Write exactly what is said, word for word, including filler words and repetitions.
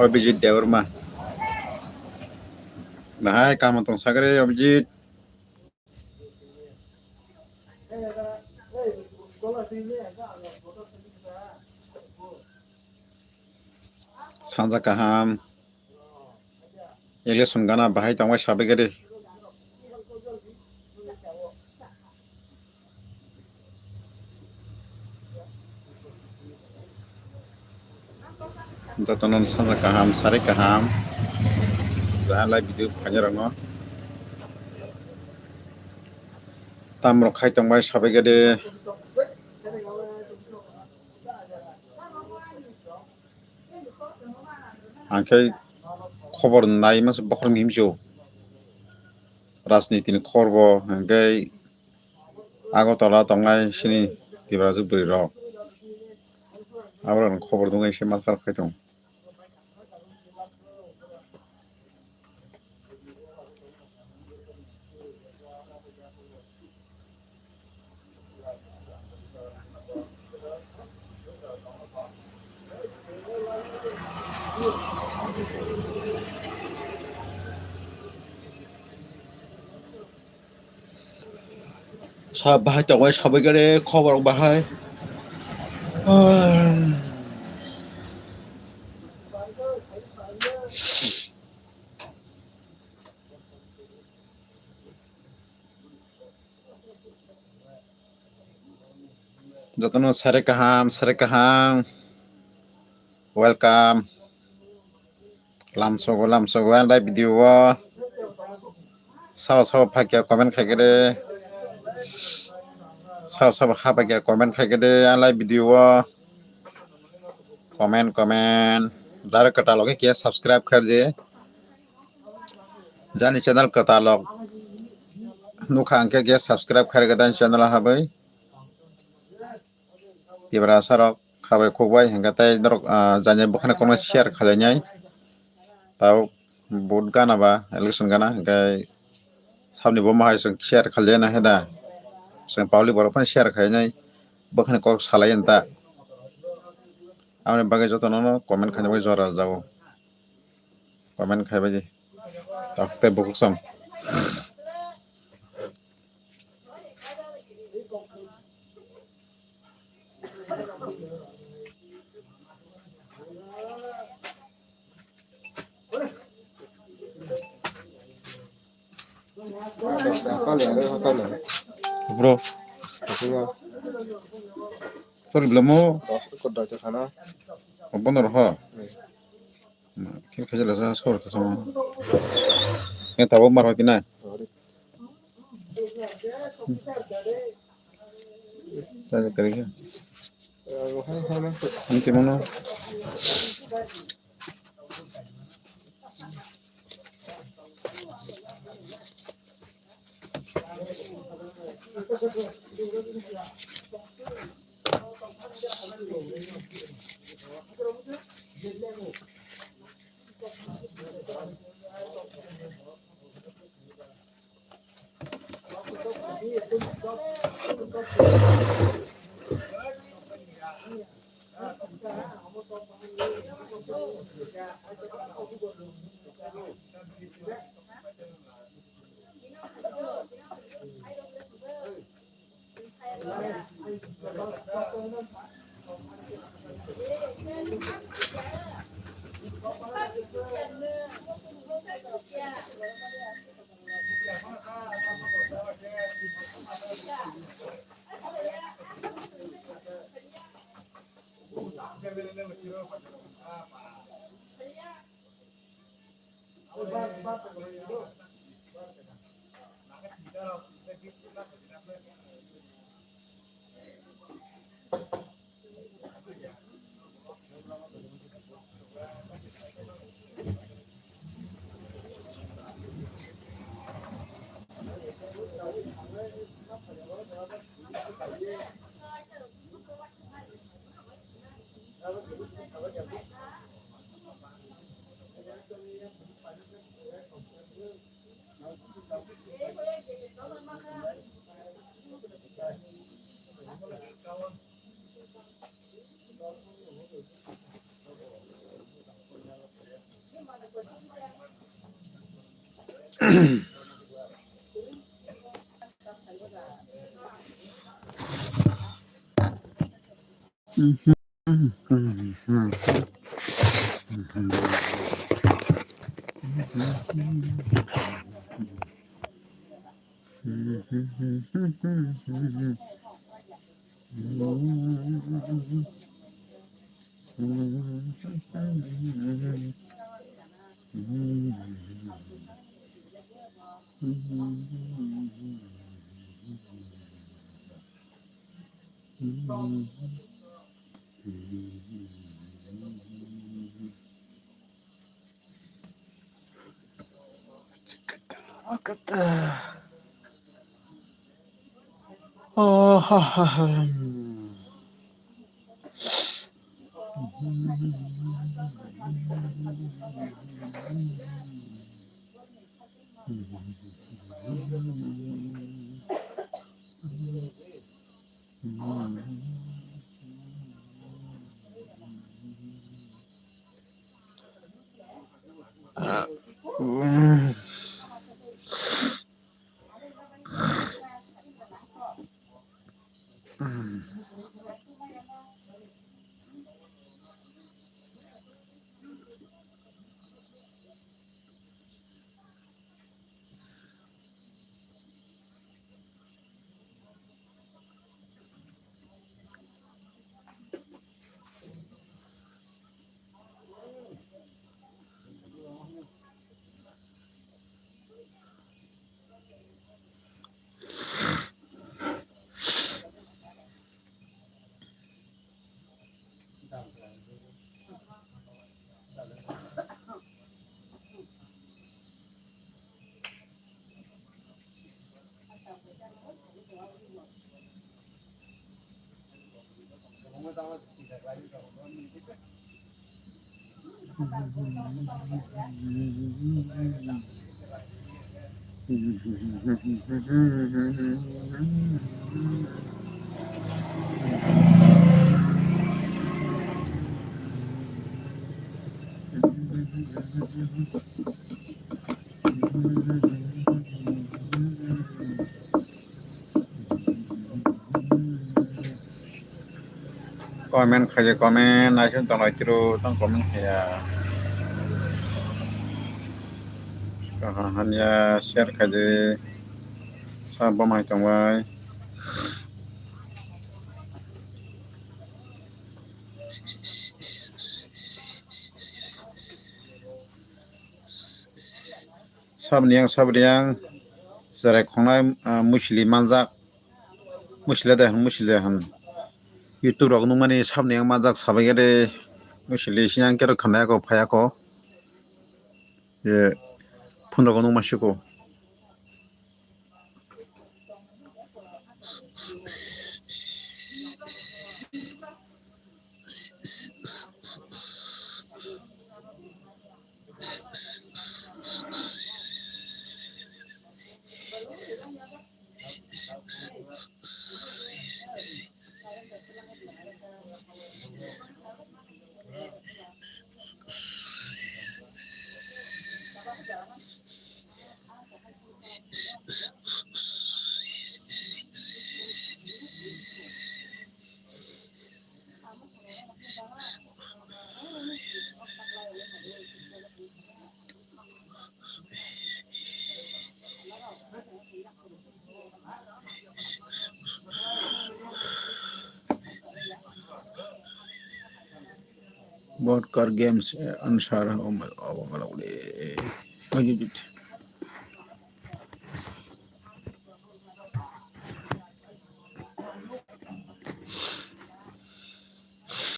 Abhijit Debbarma. Bahai kaham tong sagre Abhijit. Sanja kaham. Election gana bahai tongbai sabai gede. Jotono sanja kaham, sari kaham. Jahalai video phainai rokno. Tamrok khai tongbai sabai gede. Ang khe khobor nai masa bokhorok ni himsio. Rajniti ni khobor bo hwnkhe Agartala tongnai sini Tiprajwk bwrwi rok. Aborok ni khobor dungwi se ma sar khai tong. Sa bahai tongbai sabai gare khobor bahai. Jotono sere kaham, sere kaham. Welcome. Lamsogo, lamsogo, ang live video o. Sao, sao, phakya comment khai kede. Sao, sao, ha phakya comment khai kede, ang live video o. Comment, comment. Dare kata loge kia subscribe khai de. Jani channel kwtalok nukha hwnkhe khe subscribe khairikha dani channel o habwi. Tiprasa rok khabai khukbai hwnkhe tei norok, ah, jani bukhani kokno share khailainai. Tao vote gana ba election gana hwnkhe saboni bo mahai chwng share khailaina heda. Chwng public borok phano share khainai bukhani kok salai ta. Aboni bagwi jotono no comment khaina bagwi jora rwjago. Comment khaibai di. Tok tei bukhuk sam. Bro. Sorry, belum mau. Bono roho. Khe khaisa lasa sor khaisa ma. Yang tabuk mar hoki na. Tadi kali ya. Nanti mana? Comment khaidi, comment naising tongnai tiro tang comment khaiya. Kaham hamya share khaidi. Sa bomai tongbai. Sabni yang, sabni yang, cherai khongnai, ah, musili manjak. Musili de han, musili de han. YouTube rok nukmani sabni yang manjak sabai gede. Musili siyang kero khanai ako, phai ako. Ye, phone rok nukma siko. Board car games, eh, answer, oh my, oh, oh, oh, eh, eh, eh, eh, eh.